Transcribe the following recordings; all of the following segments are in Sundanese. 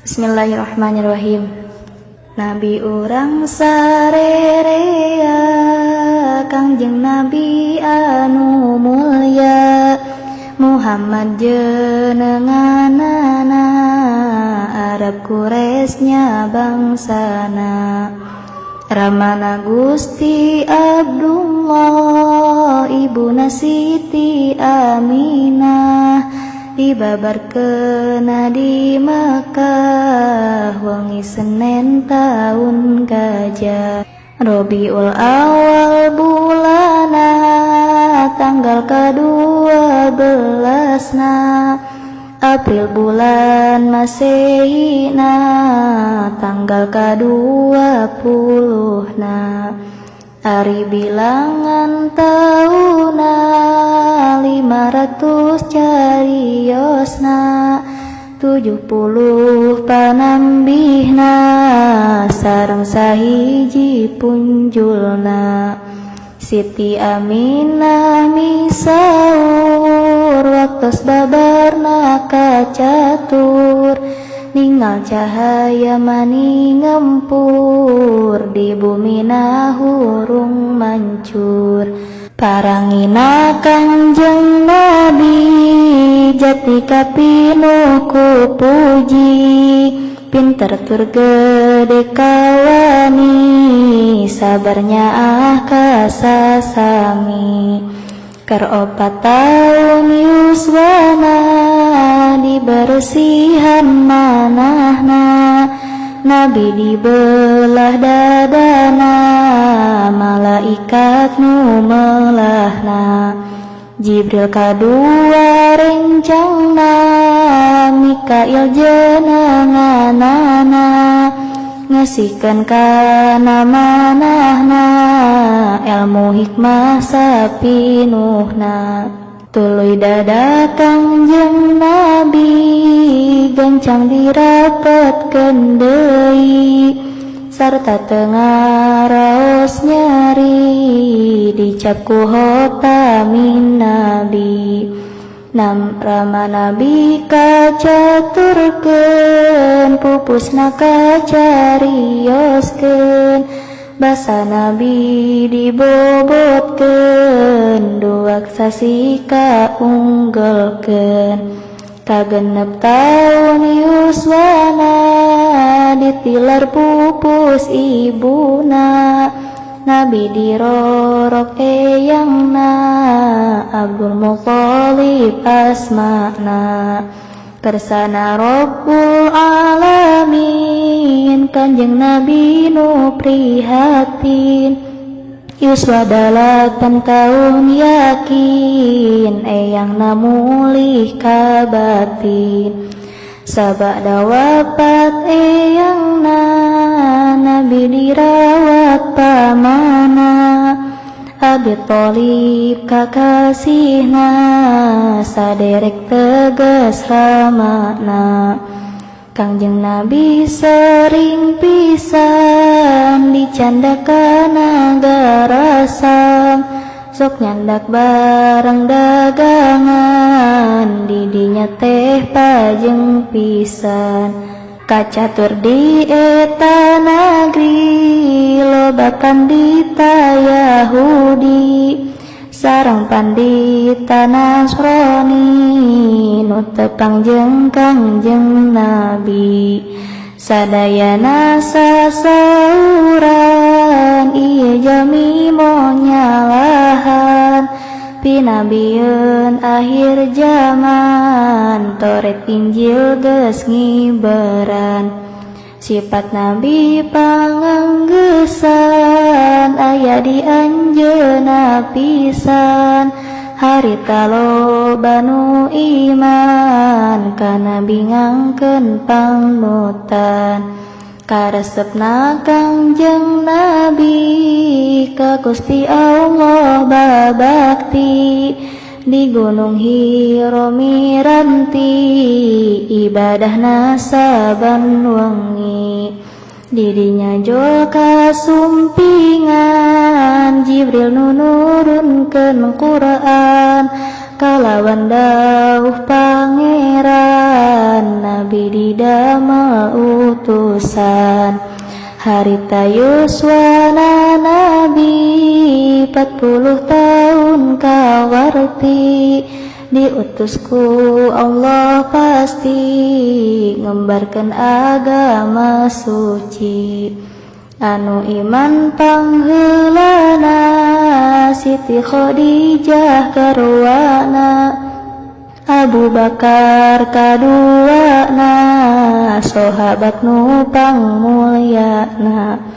Bismillahirrahmanirrahim. Nabi urang sarerea, Kangjeng Nabi anu mulya, Muhammad jenenganana, Arab Quraisy bangsana. Ramana Gusti Abdullah, ibuna Siti Aminah, dibabarkeun di Makkah wengi Senin taun gajah. Robiul Awal bulana, tanggal ka-12na, April bulan Masehina, tanggal ka-20na, ari bilangan tauna 500 cariosna, 70 panambihna, sareng sahiji punjulna. Siti Aminah misaur, waktos babarna kacatur, ningal cahaya mani ngempur, di bumina hurung mancur. Parangina Kangjeng Nabi, jati kapinuh ku puji, pinter tur gede kawani, sabarnya ah kasasami. Keur 4 taun yuswana, dibersihan manahna, Nabi dibelah dadana, malaikat nu melahna. Jibril kadua rencangna, Mikail jenenganana, ngasihkeun kana manahna, ilmu hikmah sapinuhna. Tuluy dada Kangjeng Nabi, gancang dirapetkeun deui, sarta teu ngaraos nyeri, dicap ku hotamin Nabi. Nam rama Nabi kacaturkeun, pupusna kacarioskeun, basa Nabi dibobotkeun, duak sasi kaunggelkeun. Kagenep taun yuswana, ditilar pupus ibuna, Nabi dirorok eyangna, Abdul Muthalib asmana. Kersana Rabbul Alamin, Kanjeng Nabi nu prihatin, yuswa 8 taun yakin, eyangna mulih kabatin. Sabada wafat eyangna, Nabi dirawat pamana, Abi Thalib kakasihna, saderek tegas ramana. Kangjeng Nabi sering pisan dicandakan agarasam, sok nyandak barang dagangan, didinya teh pajeng pisan. Kacatur di eta nagri, loba pandita Yahudi, sareng pandita Nasrani, nu tepang jeung Kangjeng Nabi. Sadayana sasauran, ieu jalmi monyalahan, pinabieun akhir zaman, Taurat Injil geus ngibaran. Sifat Nabi panganggesan, aya di anjeunna pisan, harita loba nu iman, ka Nabi ngangkeun pangnutan. Karesepna Kangjeng Nabi, ka Gusti Allah babakti, di Gunung Hira miranti, ibadahna saban wengi. Didinya jol kasumpingan, Jibril nu nurunkeun Quran, kalawan dawuh Pangeran, Nabi didamel utusan. Harita yuswana Nabi 40 tahun kawarti, diutus ku Allah pasti ngembarkan agama suci. Anu iman pangheulana Siti Khadijah karuana, Abu Bakar kaduana, sahabat nu pangmulyana.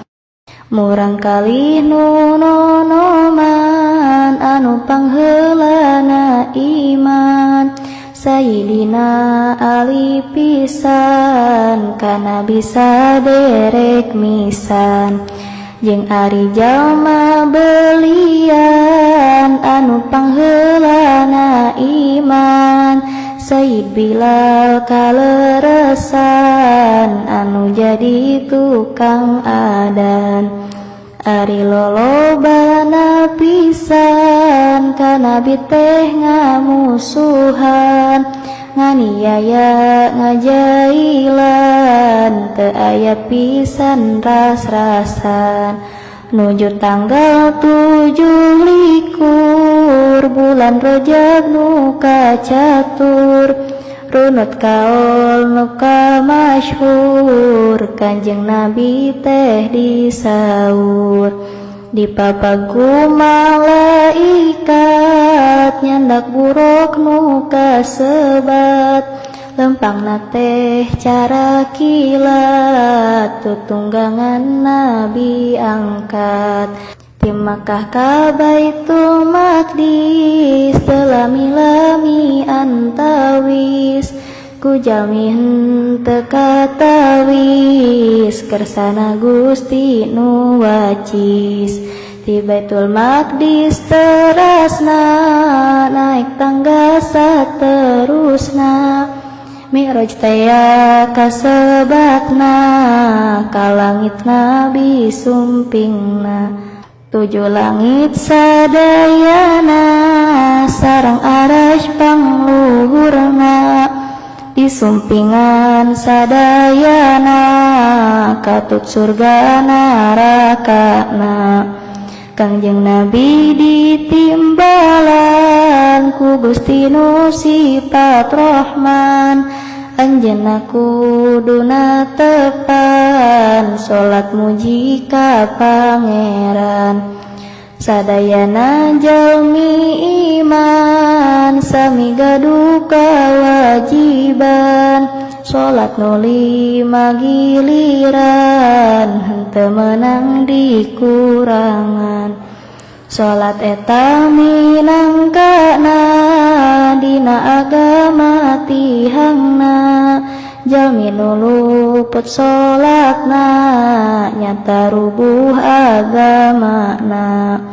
Murang kali nu nonoman anu pangheulana iman, Sayyidina Ali pisan kana bisa derek misan. Jeung ari jalma belian anu pangheulana iman, Sayyid Bilal kaleresan anu jadi tukang adan. Ari lolobana pisan ka Nabi teh ngamusuhan, nganiaya ngajailan teu aya pisan ras-rasan. Nuju tanggal 27 bulan Rajab nu kacatur, runut kaol nu kamasyhur, Kanjeng Nabi teh disaur. Dipapaku malaikat nyandak buruk nu kasebat, lempangna teh cara kilat tutunggangan Nabi angkat. Ti Makkah ka Baitul Maqdis teu lami-lami antawis, ku jalmi henteu katawis kersana Gusti nu wacis. Ti Baitul Maqdis terasna naik tangga saterusna, Mi'raj tea kasebatna ka langit Nabi sumpingna. Tujuh langit sadayana sareng arasy pangluhurna, disumpingan sadayana katut surga narakana. Kangjeng Nabi ditimbalan ku Gusti nu sifat Rahman, anjeunna kuduna tepan salat muji ka Pangeran. Sadayana jalmi iman sami gaduh kawajiban, salat nu 5 giliran henteu meunang dikurangan. Salat eta minangkana dina agama tihangna, jalmi nu luput salatna nyata rubuh agamana.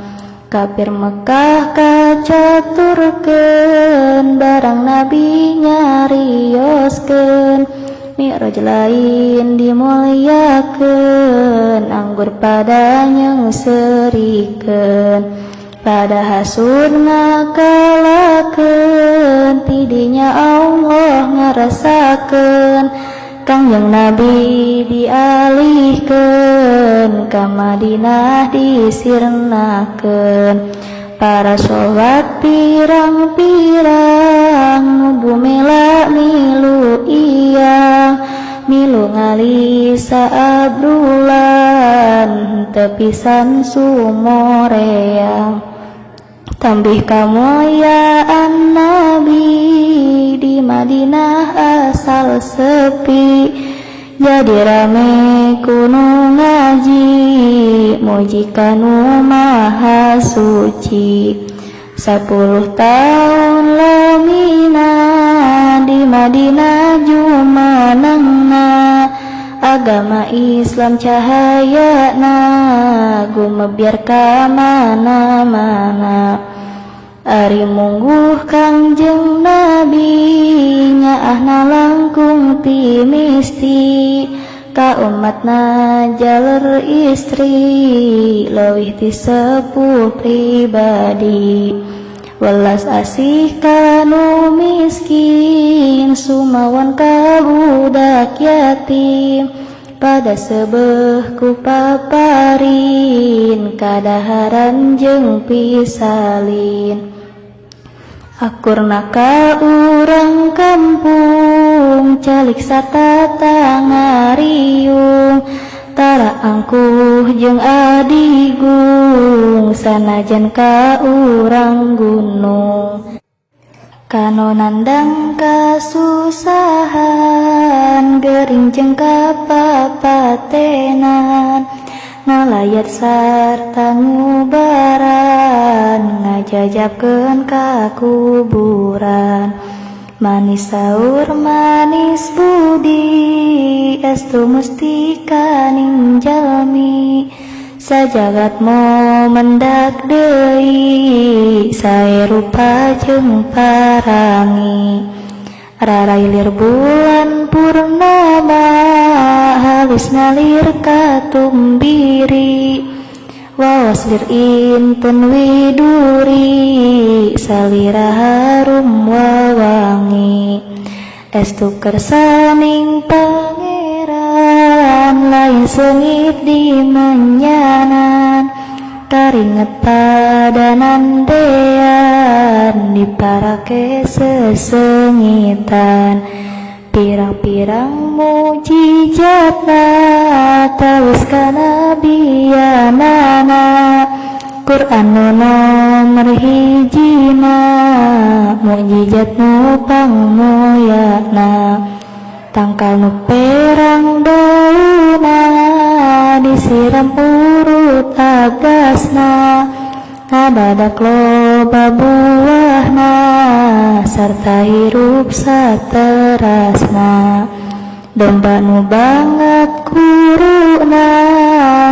Kafir Mekah kacaturkeun barang Nabi nyarioskeun, Mi'raj lain dimulyakeun anggur pada nyeungseurikeun. Pada hasud ngakalakeun tidinya Allah ngarasakeun, Kangjeng Nabi dialihkeun ka Madinah disirnakeun. Para sahabat pirang-pirang nu bumela milu iyang, milu ngalisa Abdullan teu pisan sumoreang. Tambih kamulyaan Nabi di Madinah asal sepi, jadi rame kuno ngaji muji kanu maha suci. 10 tahun lamina di Madinah jumanangna, agama Islam cahayana gumebyar ka mana-mana. Ari mungguh Kangjeng Nabi nyaahna langkung ti misti, ka umatna jalur istri leuwih ti sepuh pribadi. Welas asih kanu miskin sumawan ka budak yatim, Pada sebeh ku paparin kadaharan jeung pisalin. Akurna ka urang kampung calik satata ngariung. Tara angkuh jeung adigung sanajan ka urang gunung. Kanu nandang kasusahan gering jeung kapapatenan. Ngalayat sarta ngubaran ngajajabkeun ka kuburan. Manis saur manis budi estu mustika ning jalmi. Sajagat mo mendak deui sae rupa jeung parangi. Rarailir bulan purnama halus ngalir katumbiri. Waos lir inten widuri salira harum wawangi. Estu kersaning pangeran lain seungit di menyanan. Karinget padanan dean diparake sesengitan. Pirang-pirang mujizatna tawis kanabianana. Quran nu nomor hijina mukjizat nu pangmuyana. Tangkal nu perang dauna disiram urut agasna. Ngadadak loba buahna sarta hirup saterasna. Domba nu banget kuruna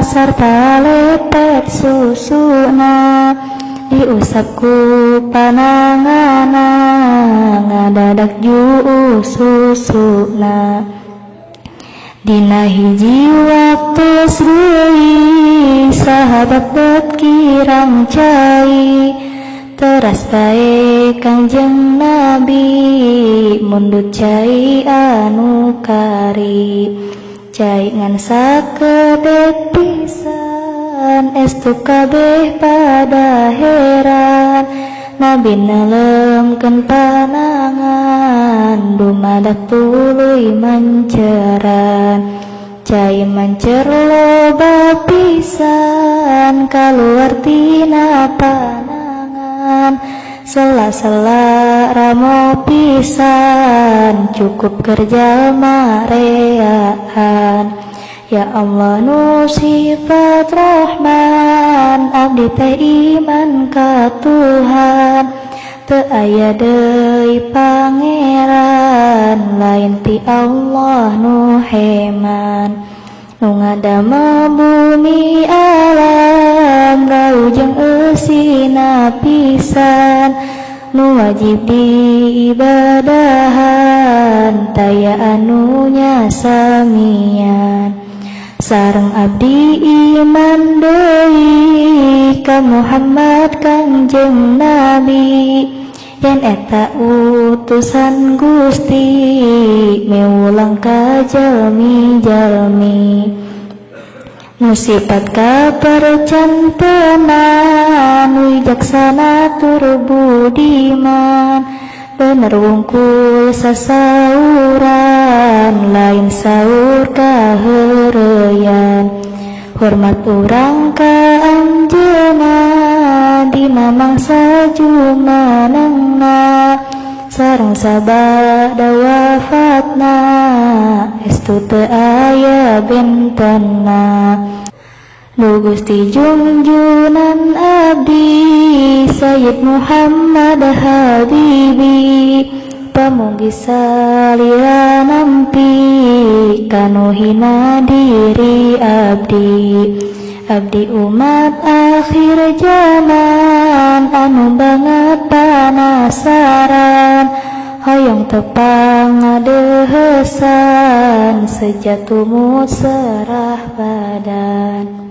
sarta lepet susuna. Diusap ku panangana ngadadak juu susuna. Dina hiji waktu deui sahabat bet kirang cai. Teras bae Kangjeng Nabi mundut cai anu kari. Cai ngan sakedep pisan estu kabeh pada heran. Nabi nelemkeun panangan dumadak tuluy manceran. Cai mancer loba pisan kaluar tina panangan. Sela-sela ramo pisan cukup kerja mareaan. Ya Allah nu sifat Rahman abdi teh iman ka Tuhan. Teu aya deui pangeran lain ti Allah nu heman. Nu ngadamel bumi alam rau jeung eusina pisan. Nu wajib diibadahan taya anu nyasamian. Sareng abdi iman deui ka Muhammad Kangjeng Nabi. Yen eta utusan Gusti miwulang ka jalmi-jalmi. Nu sipat kapercantenan wijaksana tur budiman. Bener wungkul sasauran lain saur kaheureyan. Hormat urang ka anjeunna dina mangsa jumenengna. Sareng sabada wafatna estu teu aya bentenna. Nu Gusti junjunan abdi Sayyid Muhammad Habibi. Pamugi salira nampi kanu hina diri abdi. Abdi umat akhir zaman anu banget panasaran. Hoyong tepang ngadehesan sejatumu serah badan.